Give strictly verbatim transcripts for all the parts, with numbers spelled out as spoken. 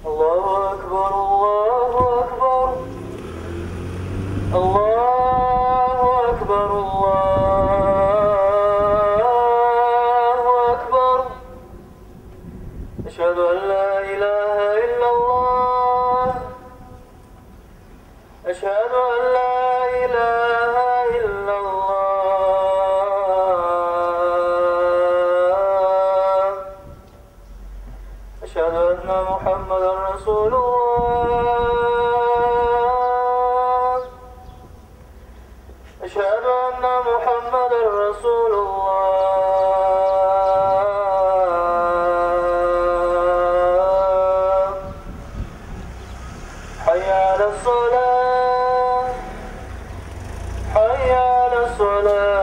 الله أكبر، الله أكبر، الله أكبر، الله أكبر. أشهد أن لا إله إلا الله. أشهد أن لا إله إلا الله. أشهد أن محمدا رسول الله. أشهد أن محمدا رسول الله. حي على الصلاة. حي على الصلاة.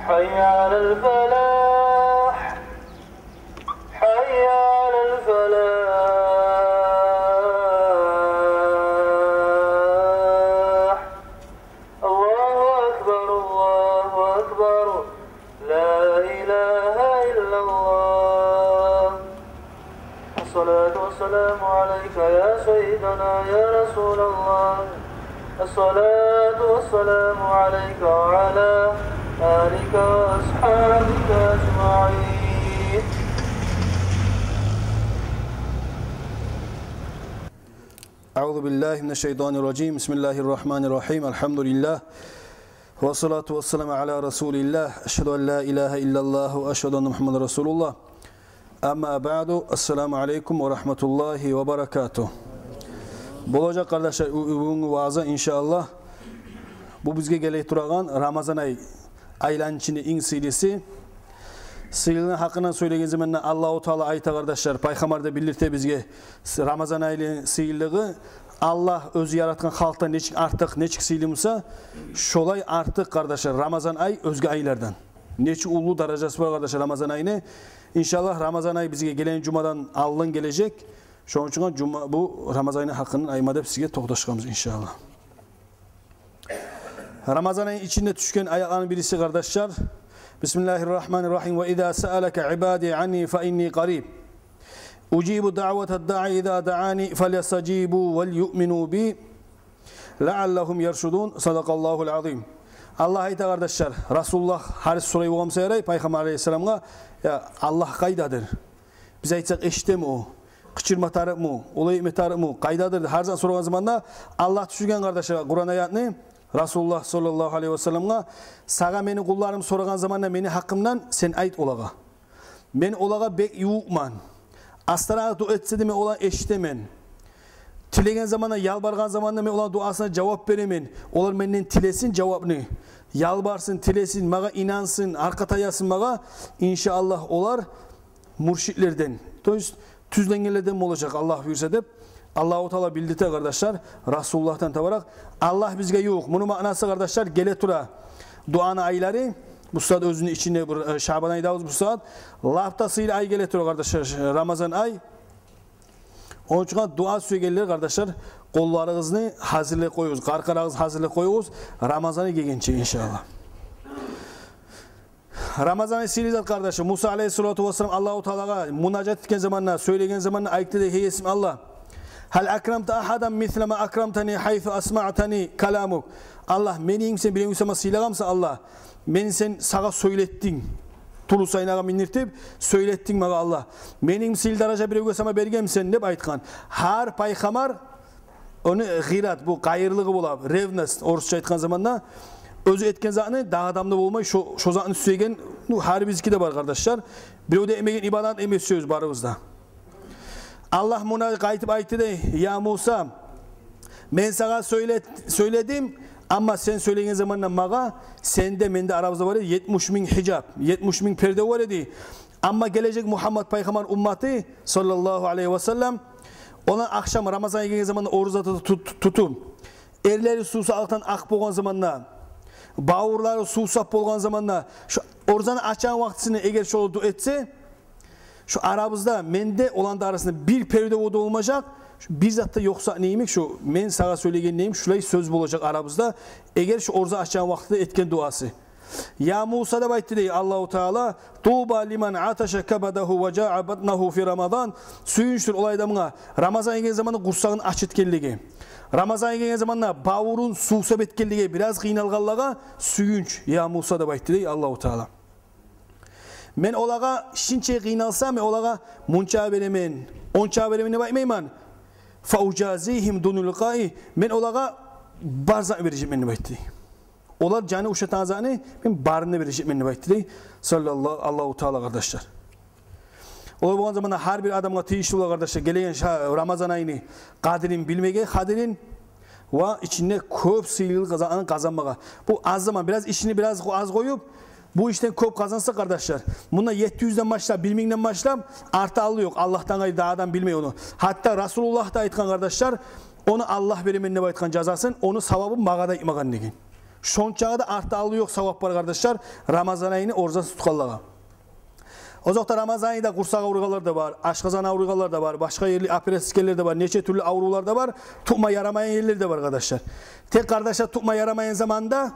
حي على الفلاح. حي على الفلاح. الله أكبر، الله أكبر. لا إله إلا الله. الصلاة والسلام عليك يا سيدنا يا رسول الله. الصلاة والسلام عليك وعلى آلك وأصحابك أجمعين. أعوذ بالله من الشيطان الرجيم. بسم الله الرحمن الرحيم. الحمد لله. والصلاة والسلام على رسول الله. أشهد أن لا إله إلا الله وأشهد أن محمدا رسول الله. أما بعد. السلام عليكم ورحمة الله وبركاته. Болажакъ, къардашлар, бу-, бугюнгю ваъза, иншааллагь, бу бизге геле турагъан Рамазан ай, айланы ичинде инг сыйлысы. Сыйлыны гьакъындан сёйлеген заманда Аллагьу Таала айта, къардашлар, Пайхаммар да билдирте бизге, Рамазан айны сыйлылыгъы, Аллагь оьзю яратгъан халкъдан нечик артыкъ, нечик сыйлы буса, шолай артыкъ, къардашлар, Рамазан ай оьзге айлардан. Нечик уллу даражасы бар, къардашлар, Рамазан айны. Иншааллагь, Рамазан ай бизге гелеген жумадан алдын гележек. Шону учун жума, бу Рамазан айны гьакъындан айтма деп сизге токъташгъанбыз, иншааллагь. Рамазан айны ичинде тюшген аятланы бириси, къардашлар. بسم الله الرحمن الرحيم. وإذا سألك عبادي عني فإني قريب أجيب دعوة الداع إذا دعان فليستجيبوا وليؤمنوا بي لعلهم يرشدون. صدق الله العظيم. Аллагь айта, къардашлар, Расулуллагь гьариси сорай болгъан буса ярай Пайхаммар алейгьиссаламгъа: «Я, Аллагь къайдадыр? Биз айтсакъ, эшитеми о? Къычырма тарыкъмы о? Олай этме тарыкъмы о? Къайдадыр?» — деп гьар заман сорагъан заманда, Аллагь тюшюрген, къардашлар, Къуран аятны Расулуллагь саллаллагьу алайгьи васалламгъа: «Сагъа мени къулларым сорагъан заманда мени гьакъымдан, сен айт олагъа: мен олагъа бек ювукъман. Астаракъ дуа этсе де, мен оланы эшитемен. Тилеген заманда, ялбаргъан заманда мен оланы дуасына жавап беремен. Олар менден тилесин жавапны, ялбарсын, тилесин, магъа инансын, аркъа таясын магъа. Иншааллагь, олар муршидлерден, то есть тюзленгенлерден болажакъ, Аллагь буюрса», — деп Аллагьу Таала билдирте, къардашлар, Расулуллагьдан табаракъ. Аллагь бизге ювукъ. Муну маънасы, къардашлар, геле тура дуаны айлары. Бу сагьат оьзюню ичинде бир, э, Шабан айдабыз бу сагьат. Лап да сыйлы ай геле тура, къардашлар, Рамазан ай. Ону учун дуа сюегенлер, къардашлар, къолларыгъызны гьазирлеп къоюгъуз, къаркъарагъызны гьазирлеп къоюгъуз Рамазан ай гелгенче, иншааллагь. Рамазан ай сыйлы зат, къардашлар. Муса алейгьиссалату вассалам Аллагьу Таалагъа мунажат этген заманда, сёйлеген заманда айтды дей: «Гьей Есим Аллагь, هل أكرمت أحدا مثل ما أكرمتني حيث أسمعتني كلامك». Аллагь, мени йимик сен биревню сама сыйлагъанмысан, Аллагь? Мени сен сагъа сёйлетдинг. Тюрлю сайнагъа миндиртип, сёйлетдинг магъа, Аллагь. Мени йимик сыйлы даража биревге сама бергенмисен деп айтгъан. Гьар пайхаммар ону гъират, бу къайырлыгъы бола, ревность, орусча айтгъан заманда, оьзю этген затны дагъы адамда болмай, шо, шо затны сюеген, ну, гьар бизики де бар, къардашлар. Бирев де этмеген ибадат этме сюебиз барыбыз да. Аллагь муна къайтып айтды дей: «Я Муса, мен сагъа сёйле-, сёйледим, амма сен сёйлеген заманда магъа, сенде, менде арабызда бар эди етмиш минг гьижап, етмиш минг перде бар эди. Амма гележек Мугьаммат пайхаммар умматы, саллаллагьу алайгьи васаллам, олар ахшам Рамазан ай гелген заманда ораза тут-, тут-, тутуп, эрлери сувсаплыкъдан акъ болгъан заманда, бавурлары сувсап болгъан заманда, шо оразаны ачагъан вакътисинде эгер шолай дуа этсе, шо арабызда, менде, оланы да арасында бир перде де болмажакъ, бир зат да ёкъ зат йимик, шо мен сагъа сёйлеген йимик, шулай сёз болажакъ арабызда, эгер шо ораза ачагъан вакътиде этген дуасы». Я Муса, деп айтды дей Аллагьу Таала, туба лиман аташа кабадагьу ва жаа батнагьу фи Рамадан. Сююнчдюр ол адамгъа, Рамазан гелген заманда къурсагъын ач этгенлиги, Рамазан гелген заманда бавурун сувсап этгенлиги, бираз къыйналгъанлагъа сююнч, я Муса, деп айтды дей Аллагьу Таала. Мен олагъа, шинче къыйналса, мен олагъа мунча беремен, онча беремен деп айтмайман. Фаужазигьим дунул къаи, мен олагъа бар затны бережекмен деп айтды. Олар жаны ушатагъан затны мен барын да бережекмен деп айтды дей. Саллаллагьу, Аллагьу Таала, къардашлар. Олай болгъан заманда гьар бир адамгъа тийишли бола, къардашлар, гелеген ша-, Рамазан айны къадирин билмеге, къадирин, ва ичинде кёп сыйлы къаза-, къазанмагъа. Бу аз заман, бираз ишни бираз къо-, аз къоюп, бу ишден кёп къазанса, къардашлар, мунда етти юзден башлап, бир мингден башлап, арты-алды ёкъ. Аллагьдан къайры да адам билмей ону. Гьатта Расулуллагь да айтгъан, къардашлар, ону Аллагь беремен деп айтгъан жазасын, ону савабын магъа да айтмагъан деген. Шончагъы да арты-алды ёкъ савап бар, къардашлар, Рамазан айны оразасын тутгъанлагъа. Озокъда, Рамазан айда къурсакъ авруйгъанлар да бар, ашкъазан авруйгъанлар да бар, башгъа ерли операция этгенлер де бар, нече тюрлю аврувлар да бар, тутма ярамайгъан ерлер де бар, къардашлар. Тек, къардашлар, тутма ярамайгъан заманда,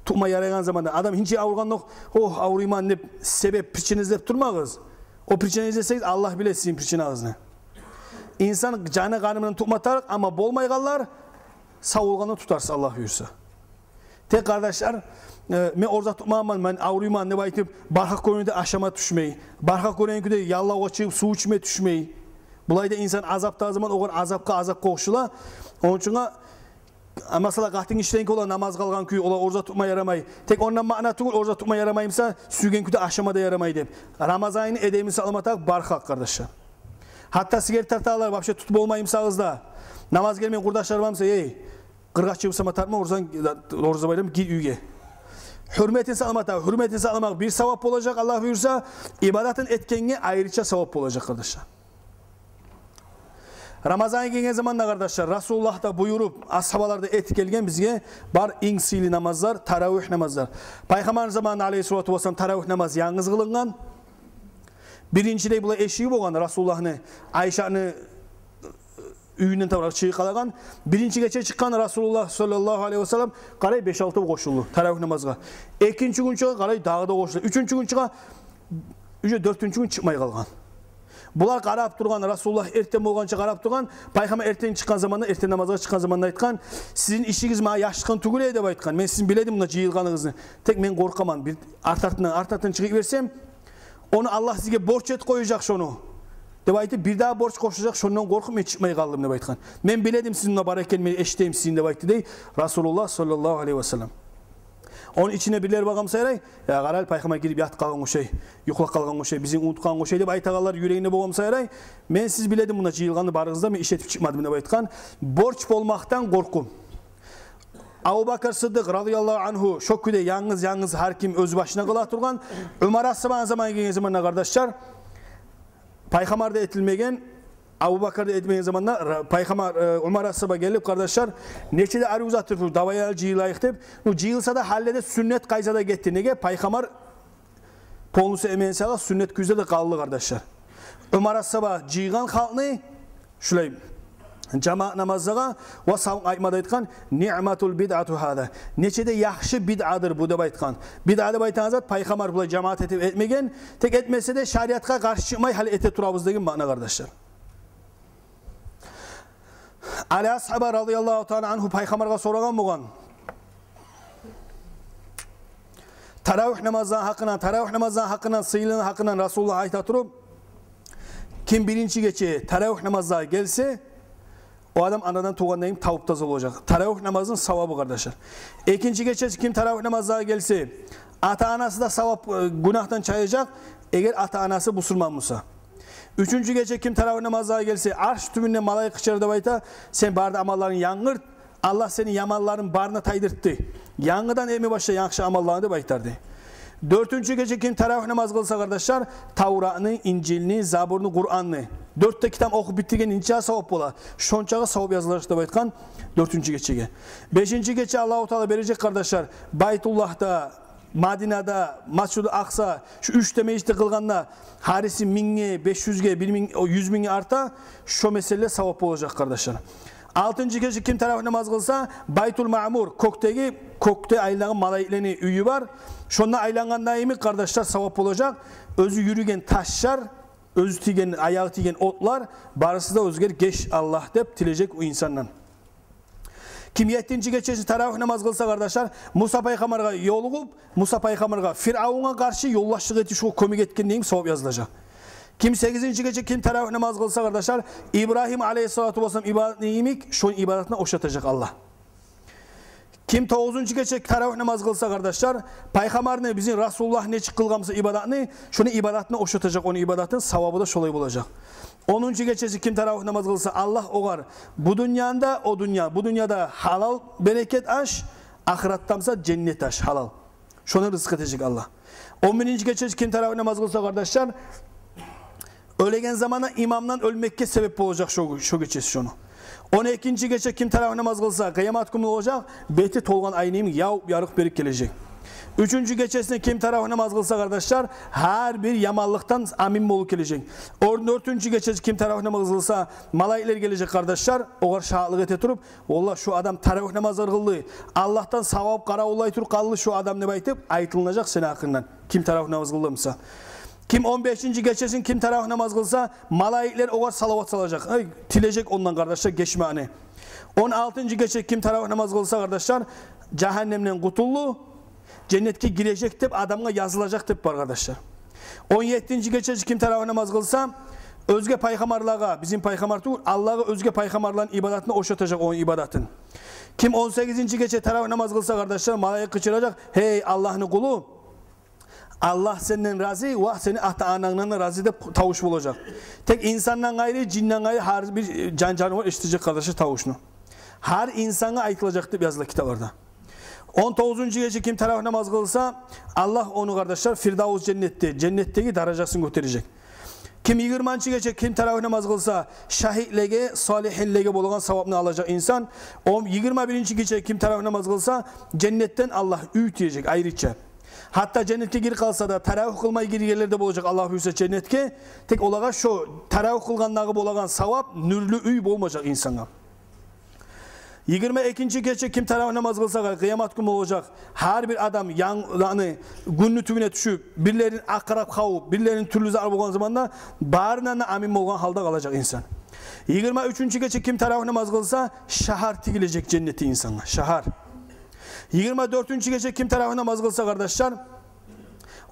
тутма ярайгъан заманда, адам гьинчи авруйгъан ёкъ, ох, авруйман деп себеп, причина излеп турмагъыз. О причинаны излесегиз, Аллагь биле сизин причинагъызны. Инсан жаны-къаны булан тутма тарыкъ, амма болмайгъанлар, сав болгъанда тутарсыз, Аллагь буюрса. Тек, къардашлар, э, мен ораза тутмагъанман, мен авруйман деп айтып, бархакъ гёрюнюде ашама тюшмей, бархакъ гёрюнюде яллавгъа чыгъып сув ичме тюшмей. Булай да инсан азапдагъы заман огъар азапгъа азап къошула. Ону учун, а, масала, къатын гишилени ола намаз къалгъан кюй, ола ораза тутма ярамай. Тек ондан маъна тюгюл, ораза тутма ярамай буса, сюйген кюйде ашама да ярамай деп. Рамазан айны эдебин сакъламакъ бархакъ, къардашлар. Гьатта сигарет тартагъанлар, вообще тутуп болмай бусагъыз да, намаз гелмей къурдашлар бар буса, эй, къыргъа чыгъып сама тартма, ораза, ораза байлам, гир уьйге. Гьюрметин сакъламакъ, гьюрметин сакъламакъ бир савап болажакъ, Аллагь буюрса, ибадатын этгенге айрыча савап болажакъ, къардашлар. Рамазан ай гелген заманда, къардашлар, Расулуллагь да буюруп, асгьабалар да этип гелген бизге бар инг сыйлы намазлар, таравигь намазлар. Пайхаммар заманында, алейгьиссалату вассалам, таравигь намаз янгыз къылынгъан. Биринчилей булай эшиги болгъан Расулуллагьны, Айшаны уьюнден табаракъ чыгъып къалагъан. Биринчи гече чыкъгъан Расулуллагь, саллаллагьу алейгьи вассаллам, къарай, беш-алты къошулду таравигь намазгъа. Экинчи гюн чыгъа, къарай, дагъы да къошулду. Уьчюнчю гюн чыгъа, уже дёртюнчю гюн чыкъмай къалгъан. Булар къарап тургъан, Расулуллагь эртен болгъанча къарап тургъан, Пайхаммар эртен чыкъгъан заманда, эртен намазгъа чыкъгъан заманда айтгъан: «Сизин ишигиз магъа яшыртгъын тюгюл эди», — деп айтгъан. «Мен сизин биледим мунда жыйылгъаныгъызны. Тек мен къоркъаман, бир арт-артындан, арт-артындан чыгъып йиберсем, ону Аллагь сизге борч этип къояжакъ шону», — деп айтып, бир дагъы борч къошажакъ, шондан къоркъуп мен чыкъмай къалдым, — деп айтгъан. «Мен биледим сизин мунда бар экенин, мен эшитдим сизин», — деп айтды дей Расулуллагь, саллаллагьу алейгьи вассаллам. Ону ичине бирлер баргъан буса ярай: «Я, къарайлы, Пайхаммар гирип ятып къалгъан къошай, юхлап къалгъан къошай, бизин унутгъан къошай», — деп айтагъанлар юрегинде болгъан буса ярай. «Мен сиз биледим мунда жыйылгъанны барыгъыз да, мен иш этип чыкъмадым», — деп айтгъан. Борч болмакъдан къоркъуп. Абубакар Сыддыкъ, радияллагьу ангьу, шо кюйде янгыз, янгыз гьар ким оьз башына къыла тургъан. Умар асгьабаны заманы гелген заманда, къардашлар, Пайхаммар да этилмеген, Абубакар да этмеген заманда, ра-, Пайхаммар, э, Умар асгьаба гелип, къардашлар, нече де арив затдыр бу, давай ал жыйылайыкъ деп. Ну, жыйылса да, гьалледе сюннет къайда да гетди. Неге? Пайхаммар полностью эмен сагъа сюннет кюйде де къалды, къардашлар. Умар асгьаба жыйгъан халкъны шулай жамаат намазлагъа ва савун айтма да айтгъан: «Ниъматул бидъату гьаза». Нече де яхшы бидъадыр бу деп айтгъан. Бидъа деп айтагъан зат, Пайхаммар булай жамаат этип этмеген, тек этмесе де шариатгъа къаршы чыкъмай гьали эте турабыз деген маъна, къардашлар. Али асгьаба, радияллагьу таала ангьу, Пайхаммаргъа сорагъан болгъан таравигь намазланы гьакъындан, таравигь намазланы гьакъындан, сыйлыны гьакъындан Расулуллагь айта туруп: «Ким биринчи гече таравигь намазлагъа гелсе, о адам анадан тувгъандай тавуп таза болажакъ». Таравигь намазны савабы, къардашлар. «Экинчи гече ким таравигь намазлагъа гелсе, ата-анасы да савап, э, гюнагьдан чаяжакъ, эгер ата-анасы бусурман буса». «Уьчюнчю гече ким таравигь намазлагъа гелсе, арш тюбюнде малайик къычырар», — деп айта: «Сен бары да амалларынгны янгырт, Аллагь сени яманларынг барын да тайдыртды. Янгыдан этме башла яхшы амалланы», — деп айтар дей. «Дёртюнчю гече ким таравигь намаз къылса, къардашлар, Тавратны, Инжилни, Забурну, Къуранны, дёрт де китап охуп битирген нече савап бола, шончагъы савап язылажакъ», — деп айтгъан дёртюнчю гечеге. Бешинчи гече Аллагьу Таала бережек, къардашлар, Байтуллагьда, Мадинада, Масжидул Акъса, шу уьч де межитде къылгъанда, гьариси мингге, беш юзге, бир минг, о, юз мингге арта, шо меселе савап болажакъ, къардашлар. Алтынчы гече ким таравигь намаз къылса, Байтул Маъмур, кёкдеги, кёкде айлангъан малайиклени уьюю бар. Шонда айлангъанда йимик, къардашлар, савап болажакъ. Оьзю юрюген ташлар, оьзю тийген, аягъы тийген отлар, барысы да оьзгер, геч, Аллагь, деп тилежек о инсандан. Ким еттинчи гечесин таравигь намаз къылса, къардашлар, Муса пайхаммаргъа ёлугъуп, Муса пайхаммаргъа, Фиръавунгъа къаршы ёлдашлыкъ этип, шогъар кёмек этгенде йимик савап язылажакъ. Ким сегизинчи гече ким таравигь намаз къылса, къардашлар, Ибрагьим алейгьиссалату вассалам ибадатны йимик, шону ибадатына ошатажакъ Аллагь. Ким тогъузунчу гече таравигь намаз къылса, къардашлар, пайхаммарны, бизин Расулуллагь нечик къылгъан буса ибадатны, шону ибадатына ошатажакъ ону ибадатын, савабы да шолай болажакъ. Онунчу гечеси ким таравигь намаз къылса, Аллагь огъар бу дюньяда, о дюнья, бу дюньяда гьалал, берекет аш, ахыратда буса женнет аш, гьалал. Шону рызкъы этежек Аллагь. Он биринчи гечеси ким таравигь намаз къылса, къардашлар, оьлеген заманда имамдан оьлмекге себеп болажакъ шо, шо гечеси шону. Он экинчи гече ким таравигь намаз къылса, къыямат гюн болажакъ, бети толгъан айны йимик яп-ярыкъ берип гележек. Уьчюнчю гечесинде ким таравигь намаз къылса, къардашлар, гьар бир яманлыкъдан амин болуп гележек. Он дёртюнчю гечеси ким таравигь намаз къылса, малайиклер гележек, къардашлар, огъар шагьатлыкъ эте туруп, валлагь, шо адам таравигь намазлар къылды, Аллагьдан савап къаравуллай туруп къалды шо адам деп айтып, айтылынажакъ сени гьакъынгдан, ким таравигь намаз къылды буса. Ким он бешинчи гечесин ким таравигь намаз къылса, малайиклер огъар салават салажакъ, ай, тилежек ондан, къардашлар, гечмекни. Он алтынчы гече ким таравигь намаз къылса, къардашлар, жагьаннемден къутулду, женнетге гирежек деп адамгъа язылажакъ деп бар, къардашлар. Он еттинчи гече ким таравигь намаз къылса, оьзге пайхаммарлагъа, бизин пайхаммар тюгюл, Аллагьгъа оьзге пайхаммарланы ибадатына ошатажакъ ону ибадатын. Ким он сегизинчи гече таравигь намаз къылса, къардашлар, малайик къычыражакъ: «Гьей, Аллагьны къулу, Аллагь сенден рази, ва сени ата-анангдан да рази», — деп тавуш болажакъ. Тек инсандан къайры, жинден къайры гьар бир жан-жанывар эшитежек, къардашлар, тавушну. Гьар инсангъа айтылажакъ деп языла китапларда. Он тогъузунчу гече ким таравигь намаз къылса, Аллагь ону, къардашлар, Фирдавс женнетде, женнетдеги даражасын гётережек. Ким йигирманчы гече ким таравигь намаз къылса, шагьитлеге, салигьинлеге болагъан савапны алажакъ инсан. Он, йигирма биринчи гече ким таравигь намаз къылса, женнетден Аллагь уьй тиежек айрыча. Гьатта женнетге гирип къалса да, таравигь къылмай гиргенлер де болажакъ, Аллагь буюрса, женнетге. Тек олагъа шо таравигь къылгъандагъы болагъан савап, нюрлю уьй болмажакъ инсангъа. Йигирма экинчи гече ким таравигь намаз къылса, къыямат гюн болажакъ, гьар бир адам ян-, яни гюнню тюбюне тюшюп, бирлерин акърап къавуп, бирлерин тюрлю зат болгъан заманда, барындан да амин болгъан гьалда къалажакъ инсан. Йигирма уьчюнчю гече ким таравигь намаз къылса, шагьар тигилежек женнетде инсангъа, шагьар. Йигирма дёртюнчю гече ким таравигь намаз къылса, къардашлар,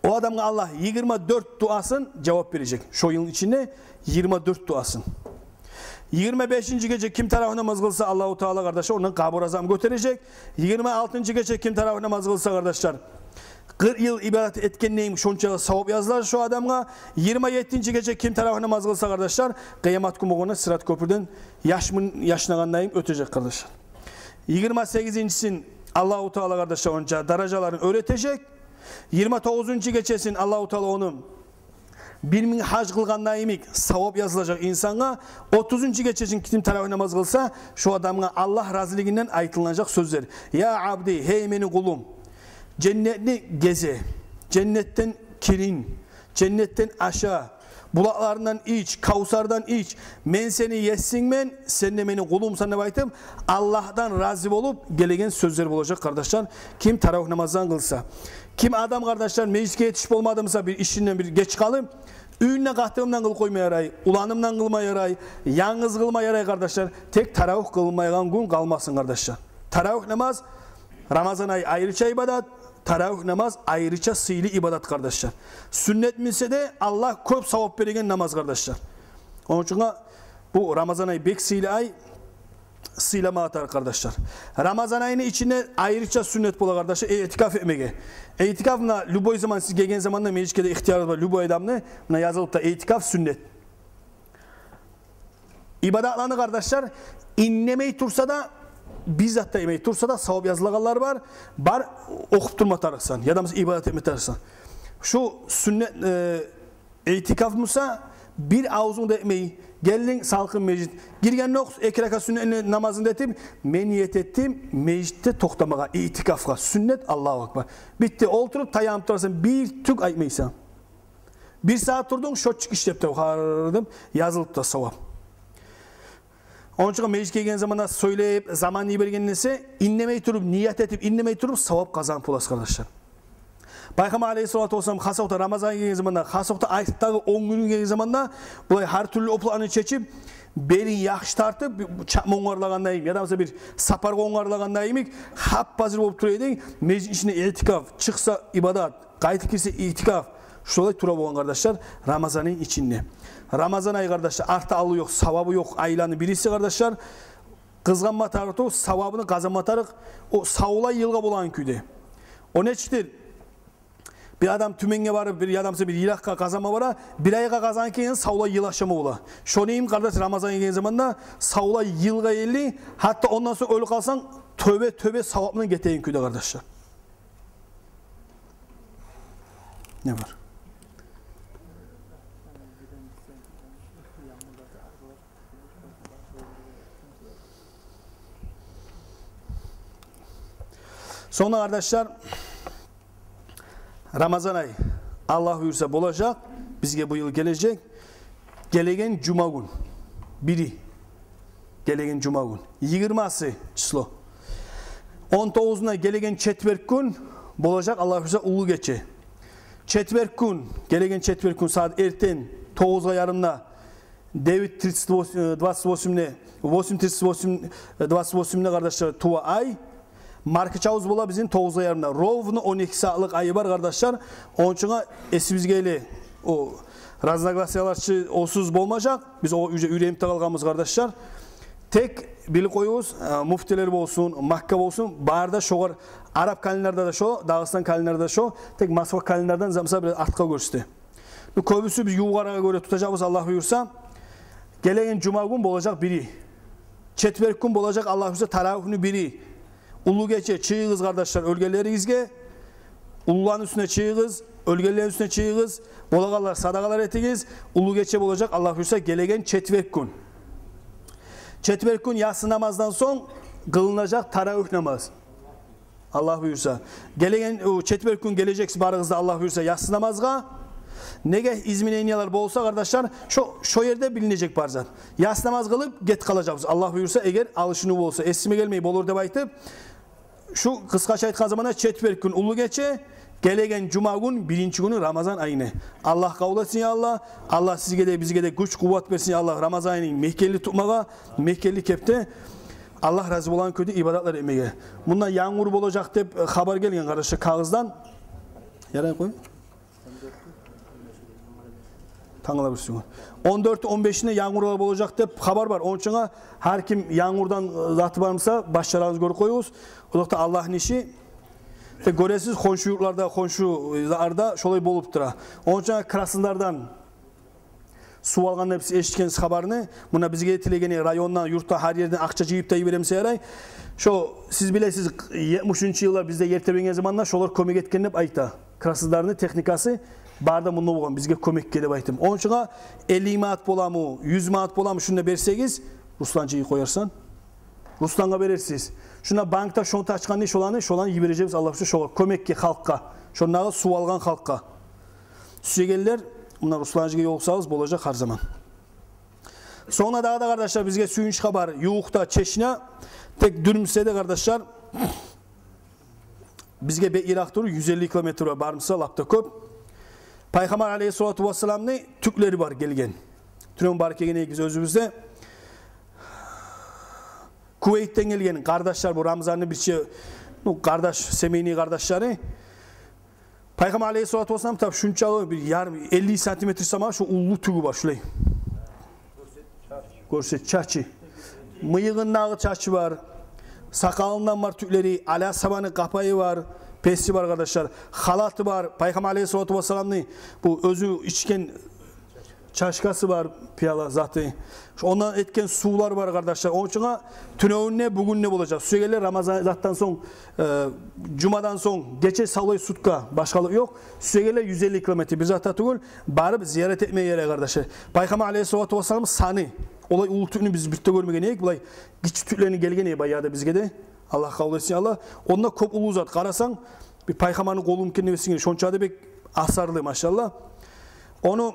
о адамгъа Аллагь йигирма дёрт дуасын жавап бережек. Шо йылны ичинде йигирма дёрт дуасын. Йигирма бешинчи гече ким таравигь намаз къылса, Аллагьу Таала, къардашлар, ондан къабур азабын гётережек. Йигирма алтынчы гече ким таравигь намаз къылса, къардашлар, къыркъ йыл ибадат этгендейин шонча савап язылар шо адамгъа. Йигирма еттинчи гече ким таравигь намаз къылса, къардашлар, къыямат гюн болгъанда Сырат кёпюрден яшмын яшнагъандайын оьтежек, къардашлар. Йигирма сегизинчисин Аллагьу Таала, къардашлар, онча даражаларын оьр этежек. Йигирма тогъузунчу гечесин Аллагьу Таала ону бир минг гьаж къылгъанда йимик савап язылажакъ инсангъа. Отузунчу гечесин ким таравигь намаз къылса, шо адамгъа Аллагь разилигинден айтылынажакъ сёзлер: «Я абди, гьей мени къулум, женнетни гезе, женнетден кирин, женнетден аша, булакъларындан ич, Кавсардан ич. Мен сени есингмен, сен де мени къулумсан», — деп айтып, Аллагьдан рази болуп гелеген сёзлер болажакъ, къардашлар, ким таравигь намаздан къылса. Ким адам, къардашлар, межитге етишип болмады буса, бир ишинден бир геч къалып, уьюнде къатынымдан къылып къойма ярай, уланымдан къылма ярай, янгыз къылма ярай, къардашлар. Тек таравигь къылмайгъан гюн къалмасын, къардашлар. Таравигь намаз, Рамазан ай айрыча ибадат, таравигь намаз айрыча сыйлы ибадат, къардашлар. Сюннет буса да, Аллагь кёп савап береген намаз, къардашлар. Ону учун бу Рамазан ай бек сыйлы ай, сыйламагъа тарыкъ, къардашлар. Рамазан айны ичинде айрыча сюннет бола, къардашлар, иътикаф этмеге. Иътикаф, муна, любой заман сиз гелген заманда межитге де ихтияр бар, любой адамны, муна, язылып да иътикаф сюннет. Ибадатланы, къардашлар, иннемей турса да, бир зат да этмей турса да, савап язылагъанлар бар. Бар, охуп турма тарыкъсан, яда буса ибадат этме тарыкъсан. Шу сюннет, э, иътикаф буса, бир авзунг да этмей, гелдинг салкъын межит. Гиргендокъ эки ракаат сюннет намазынгны да этип, мен ният этдим межитде токътамагъа, иътикафгъа. Сюннет, Аллагьу акбар. Битди, олтуруп, таянып турасан, бир тюк айтмайсан. Бир сагьат турдунг, счётчик ишлеп тура, гьар деп язылып тура савап. Ону учун межитге гелген заманда сёйлеп, заманын йиберген эсе, индемей туруп, ният этип, индемей туруп, савап къазанып боласыз, къардашлар. Пайхаммар алейгьиссалату вассалам хасокъда Рамазан гелген заманда, хасокъда артдагъы он гюн гелген заманда, булай гьар тюрлю опланы чечип, белин яхшы тартып, чакъма онгарлагъанда йимик, яда болмаса бир сапаргъа онгарлагъанда йимик, гьап-гьазир болуп тура эди. Межитни ичинде иътикаф, чыкъса ибадат, къайтып гирсе иътикаф. Шолай тура болгъан, къардашлар, Рамазанны ичинде. Рамазан ай, къардашлар, арты-алды ёкъ, савабы ёкъ айланы бириси, къардашлар. Къызгъанма тарыкъ, савабын къазанма тарыкъ, о савлай йылгъа болагъан кюйде. О нечикдир? Бир адам Тюменге барып, бир, яда болмаса бир йыракъгъа къазанма бара, бир айгъа къазангъан экен, савлай йыл ашама бола. Шону йимик, къардаш, Рамазан гелген заманда савлай йылгъа ерли, гьатта ондан сонг оьлюп къалсанг, тёбе-тёбе савап булан гетеген кюйде, къардашлар. Не бар? Сонг да, къардашлар, Рамазан ай, Аллагь буюрса, болажакъ, бизге бу йыл гележек, гелеген жума гюн, бири, гелеген жума гюн, йигирмасы число. Он тогъузунда гелеген четверг гюн болажакъ, Аллагь буюрса, уллу гече. Четверг гюн, гелеген четверг гюн сагьат эртен тогъузгъа ярымда девять тридцать восемь, э, двадцать восемьде, восемь тридцать восемь, э, двадцать восемьде, къардашлар, тува ай. Маркачавубуз бола бизин тогъузгъа ярымда. Ровно он эки сагьатлыкъ айы бар, къардашлар. Ону учун эсибизге геле, о разногласиялар чы осуз болмажакъ. Биз о уьйре-, уьйренип де къалгъанбыз, къардашлар. Тек билип къоюгъуз, э, муфтилер болсун, Макка болсун, бары да шогъар, араб календарда да шо, Дагъыстан календарда да шо, тек Москва календардан замса бир артгъа гёрсете. Бу кёбюсю биз ювукъ арагъа гёре тутажакъбыз, Аллагь буюрса. Гелеген жума гюн болажакъ бири. Четверг гюн болажакъ, Аллагь буюрса, таравигьни бири. Уллу гече чыгъыгъыз, къардашлар, оьлгенлеригизге. Уллуланы уьстюне чыгъыгъыз, оьлгенлени уьстюне чыгъыгъыз. Болагъанлар садагъалар этигиз. Уллу гече болажакъ, Аллагь буюрса, гелеген четверг гюн. Четверг гюн яссы намаздан сонг къылынажакъ таравигь намаз. Аллагь буюрса. Гелеген, о, четверг гюн гележексиз барыгъыз да, Аллагь буюрса, яссы намазгъа. Неге изменениялар болса, къардашлар, шо, шо ерде билинежек бар зат. Яссы намаз къылып, гетип къалажакъбыз, Аллагь буюрса, эгер алышынув болса. Эсиме гелмей болур деп айтып, шу къысгъача айтгъан заманда четверг гюн уллу гече, гелеген жума гюн биринчи гюню Рамазан айны. Аллагь къабул этсин, я Аллагь. Аллагь сизге де, бизге де гюч, къуват берсин, я Аллагь, Рамазан айны мекенли тутмагъа, мекенли кепде, Аллагь рази болгъан кюйде ибадатлар этмеге. Мунда янгур болажакъ деп, э, хабар гелген, къардашлар, кагъыздан. Ярай, къой. Тангала бирси гюн. Он дёртю, он бешинде янгурлар болажакъ деп хабар бар. Ону учун гьар ким янгурдан, э, заты бармыса, башларыгъызны гёрюп къоюгъуз. О да Аллагьны иши. Тек гёресиз, хоншу юртларда, хоншуларда шолай болуп тура. Ону учун Краснодардан сув алгъанда, биз эшитгенбиз хабарны. Муна бизге тилегени, райондан, юртдан, гьар ерден акъча жыйып да йиберемисе ярай. Шо, сиз билесиз, етмишинчи йыллар бизде ер тебреген заманда шолар кёмек этген деп айта. Краснодарны техникасы бары да мунда болгъан, бизге кёмекге деп айтып. Ону учун элли манат боламы, юз манат боламы, шуну да берсегиз, Русланчы, къоярсан. Руслангъа берерсиз. Шунда банкда шонт ачгъан дей, шоланы, шоланы йибережекбиз, Аллагь буюрса, шогъар, кёмекге халкъгъа. Шондагъы сув алгъан халкъгъа. Сюегенлер муна Русланчыгъа ёлукъсагъыз, болажакъ гьар заман. Сонг дагъы да, къардашлар, бизге сююнч хабар. Ювукъда Чечня, тек дюрмюсе де, къардашлар, бизге бек йыракъ тур, юз элли километр бар, бармыса, лап да кёп. Пайхаммар алейгьиссалату вассаламны тюклери бар гелген. Тюнегюн барып гелген эдик биз оьзюбюз де. Кувейтден гелген къардашлар, бу Рамзанны бирче, ну, къардаш, семейный къардашлары. Пайхаммар алейгьиссалату вассалам тап шунчакъы бир ярым, элли сантиметр сама шу уллу тюгю бар, шулай. Гёрсет, чачы. Мыйыгъындагъы чачы бар. Сакъалындан бар тюклери, Али асгьабаны къапайы бар, песи бар, къардашлар. Халаты бар. Пайхаммар алейгьиссалату вассаламны бу оьзю ичген чашкасы бар, пияла заты. Шу ондан этген сувлар бар, къардашлар. Ону учун тюнегюн де, бугюн де болажакъ. Сюегенлер Рамазан затдан сонг, э, жумадан сонг гече савлай сутка, башгъалыкъ ёкъ. Сюегенлер юз элли километр, бир зат да тюгюл, барып зиярат этмеге ярай, къардашлар. Пайхаммар алейгьиссалату вассалам саны, олай уллу тюкню биз бир де гёрмеген эдик, булай гиччи тюклени гелген эди баягъы да бизге де. Аллагь къабул этсин, Аллагь. Онда кёп уллу зат. Къарасанг, бир пайхаммарны къолу экен деп эсинге, шончакъы да бек асарлы, машаллагь. Ону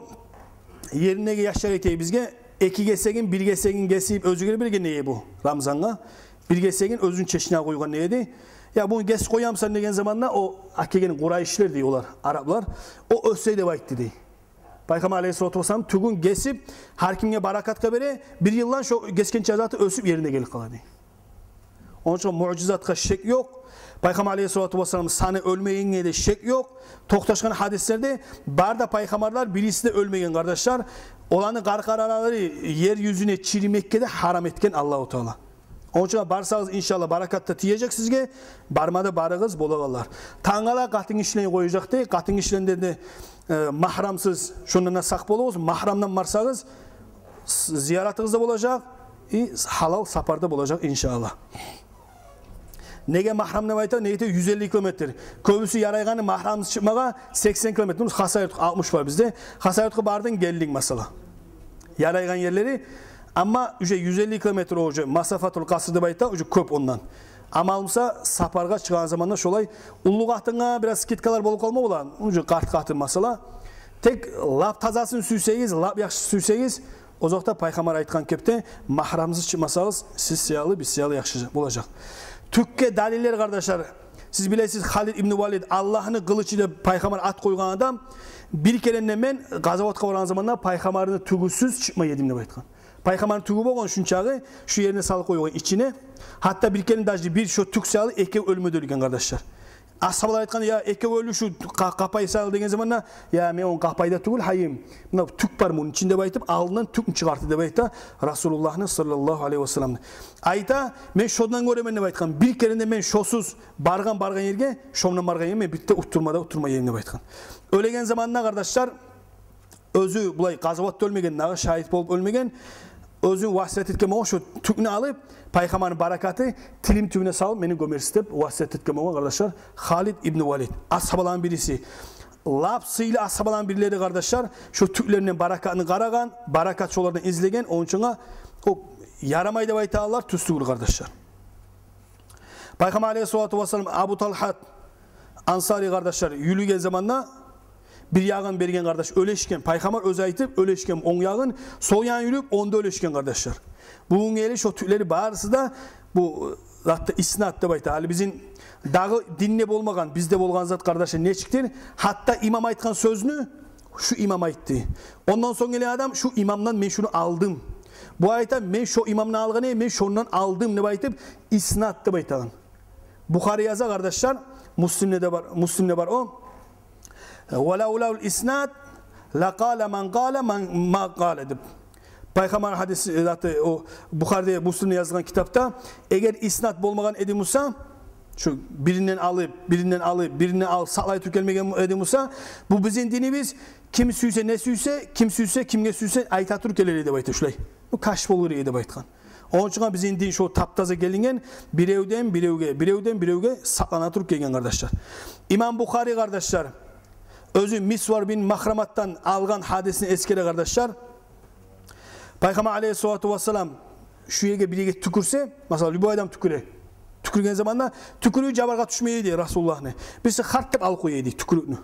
ериндеги яшлар айта бизге, эки гесегин, бир гесегин гесип, оьзюгер берген не бу Рамзангъа. Бир гесегин оьзюню чечине къойгъан не эди. «Я, буну гесип къоямысан?» деген заманда, о алып гелген къурайшлар дей олар, араплар. О оьссе деп айтды дей. Пайхаммар алейгьиссалату вассалам тюгюн гесип, гьар кимге баракатгъа бере, бир йылдан шо гесген чазаты оьсюп ерине гелип къала дей. Ону учун муъжизатгъа шек ёкъ. Пайхаммар алейгьиссалату вассалам саны оьлмегенге де шек ёкъ. Токъташгъан гьадислерде бар да пайхаммарлар бириси де оьлмеген, къардашлар. Оланы къаркъаралары ер юзюне чирмекге де гьарам этген Аллагьу Таала. Ону учун барсагъыз, иншаллагь, баракат да тиежек сизге. Барма да барыгъыз, болагъанлар. Тангала къатынгишилени къояжакъ дей. Къатынгишилени де, э, магьрамсыз, шондан да сакъ болугъуз. Магьрамдан барсагъыз, с-, зияратыгъыз да болажакъ, и гьалал сапар да болажакъ, иншаллагь. Неге магьрам деп айта? Неге де юз элли километр. Кёбюсю ярайгъаны магьрамсыз чыкъмагъа сексен километр. Хасавюртгъа алтмыш бар бизде. Хасавюртгъа бардынг, гелдинг, масала. Ярайгъан ерлери. Амма уже юз элли километр, о уже масафатул къаср деп айта, уже кёп ондан. Амал буса, сапаргъа чыгъагъан заманда шолай. Уллу къатынгъа бираз скидкалар болуп къалма бола, уже къарт къатын, масала. Тек лап тазасын сюйсегиз, лап яхшысын сюйсегиз, озокъда, пайхаммар айтгъан кепде, магьрамсыз чыкъмасагъыз, сиз саялы, биз саялы яхшы болажакъ. Тюкге далиллер, къардашлар. Сиз билесиз, Халид ибн Валид, Аллагьны къылычы деп пайхаммар ат къойгъан адам, бир керен де мен къазаватгъа баргъан заманда пайхаммарны тюгюсюз чыкъмай эдим деп айтгъан. Пайхаммарны тюгю болгъан шунчагъы, шу ерине салып къойгъан ичине. Гьатта бир керен даже бир шо тюк саялы экев оьлмеди деген, къардашлар. Асгьабалар айтгъан: «Я, экев оьлдю шу къа-, къапай саялы», — деген заманда: «Я, мен ону къапайда тюгюл, гьайым, муна тюк бар муну ичинде», — деп айтып, алдындан тюкню чыгъарды деп айта Расулуллагьны, саллаллагьу алейгьи ва саллам. Айта: «Мен шондан гёремен, — деп айтгъан, — бир керен де мен шосуз баргъан, баргъан ерге, шондан баргъан ерге мен битте утдурма да утдурмай эдим», — деп айтгъан. Оьлеген заманда, къардашлар, оьзю булай къазаватда оьлмеген, дагъы шагьит болуп оьлмеген. Оьзю васият этген болгъан, шо тюкню алып, пайхаммарны баракаты, тилим тюбюне салып, мени гёмерсиз деп васият этген болгъан, къардашлар, Халид ибн Валид. Асгьабаланы бириси. Лап сыйлы асгьабаланы бирлери, къардашлар, шо тюклеринден баракатны къарагъан, баракат шолардан излеген, ону учун о ярамай деп айтагъанлар тюз тюгюл, къардашлар. Пайхаммар алейгьиссалату вассалам, Абу Талгьат Ансари, къардашлар, юлюген заманда бир ягъын берген, къардаш, уьлешген. Пайхаммар оьзю айтып, уьлешген онг ягъын, сол ягъын юлюп, онда уьлешген, къардашлар. Бугюн гели шо тюклери барысы да, бу затда иснат деп айта. Гьали бизин дагъы динде болмагъан, бизде болгъан зат, къардашлар, нечикдир? Гьатта имам айтгъан сёзню шу имам айтды. Ондан сонг гелген адам: «Шу имамдан мен шуну алдым». Бу айта: «Мен шо имамдан алгъан эдим, мен шондан алдым», — деп айтып, иснат деп айтагъан. Бухари яза, къардашлар, Муслимде де бар, Муслимде бар о. «Ва лавлал иснат лакъала ман къала ман, ма къала», — деп. Пайхаммар гьадис, э, заты, о Бухариде, Муслимде язылгъан китапда, эгер иснат болмагъан эди буса, шу биринден алып, биринден алып, биринден алып, сакълай туруп гелмеген эди буса, бу бизин динибиз, ким сюйсе, не сюйсе, ким сюйсе, кимге сюйсе, айта туруп гелер эди деп айта шулай. Бу каш болур эди деп айтгъан. Ону учун бизин дин шо таптаза гелинген, биревден биревге, биревден биревге сакълана туруп гелген, къардашлар. Имам Бухари, къардашлар, оьзю Мисвар бин Махраматдан алгъан гьадисни эсгере, къардашлар. Пайхаммар алейгьиссалату вассалам шу ерге бир ерге тюкюрсе, масала, любой адам тюкюре. Тюкюрген заманда тюкюрюгю жабаргъа тюшмей эди Расулуллагьны. Бириси харт деп алып къоя эди тюкюрюкню.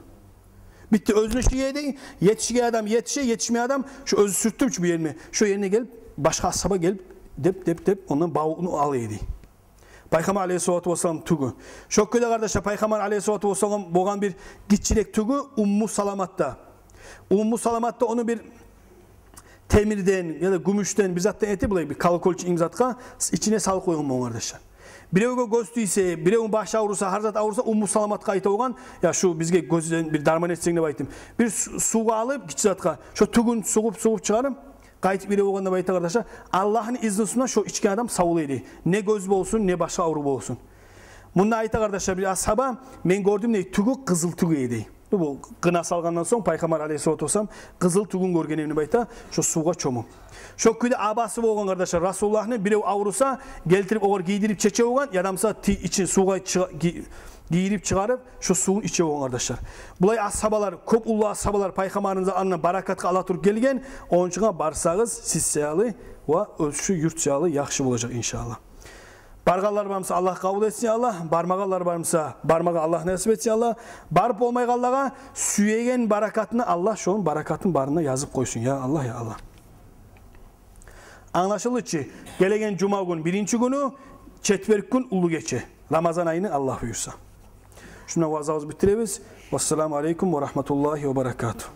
Битди, оьзюню иши эди, етишген адам етише, етишмеген адам, шо оьзю сюртдюм чю бу ериме, шо ерине гелип, башгъа асгьаба гелип, деп, деп, деп, ондан бавукъну ала эди. Пайхаммар алейгьиссалату вассалам тюгю. Шо кюйде, къардашлар, Пайхаммар алейгьиссалату вассалам болгъан бир гиччирек тюгю Умму Саламатда. Умму Саламатда ону бир темирден яда гюмюшден бир затдан этип, булай бир колокольчик йимик затгъа ичине салып къойгъан болгъан, къардашлар. Биревге гёз тийсе, биревню башы авруса, гьар зат авруса, Умму Саламатгъа айта болгъан: «Я, шу бизге гёзден бир дарман этсенг», — деп айтып. Бир су-, сувгъа алып, гиччи затгъа, шо тюгюн сугъуп, сугъуп чыгъарып, къайтып бере болгъан деп айта, къардашлар. Аллагьны изну булан шо ичген адам савлай эди. Не гёз болсун, не башгъа аврув болсун. Мунда айта, къардашлар, бир асгьаба: «Мен гёрдюм, — дей, — тюгю къызыл тюг эди». Бу къына салгъандан сонг Пайхаммар алейгьиссалату вассалам къызыл тюгюн гёрген эдим деп айта, шо сувгъа чомуп. Шо кюйде абасы болгъан, къардашлар, Расулуллагьны, бирев авруса, гелтирип огъар гийдирип чече болгъан, яда буса ти-, ичин сувгъа чыгъа-, ги-, гийирип чыгъарып, шо сувун иче болгъан, къардашлар. Булай асгьабалар, кёп уллу асгьабалар Пайхаммарыбызны алнына баракатгъа ала туруп гелген, ону учун барсагъыз, сиз саялы ва оьзю шу юрт саялы яхшы болажакъ, иншаллагь. Баргъанлар бар буса, Аллагь къабул этсин, Аллагь. Бармагъанлар бар буса, бармагъа Аллагь насип этсин, Аллагь. Барып болмайгъанлагъа сюеген баракатына Аллагь шону баракатын барына язып къойсун, я Аллагь, я Аллагь. Англашылды чы, гелеген жума гюн биринчи гюню, четверг гюн уллу гече. Рамазан айны, Аллагь буюрса. Шунда ваазабызны битдиребиз. Вассаламу алейкум ва рагьматуллагьи ва баракатугь.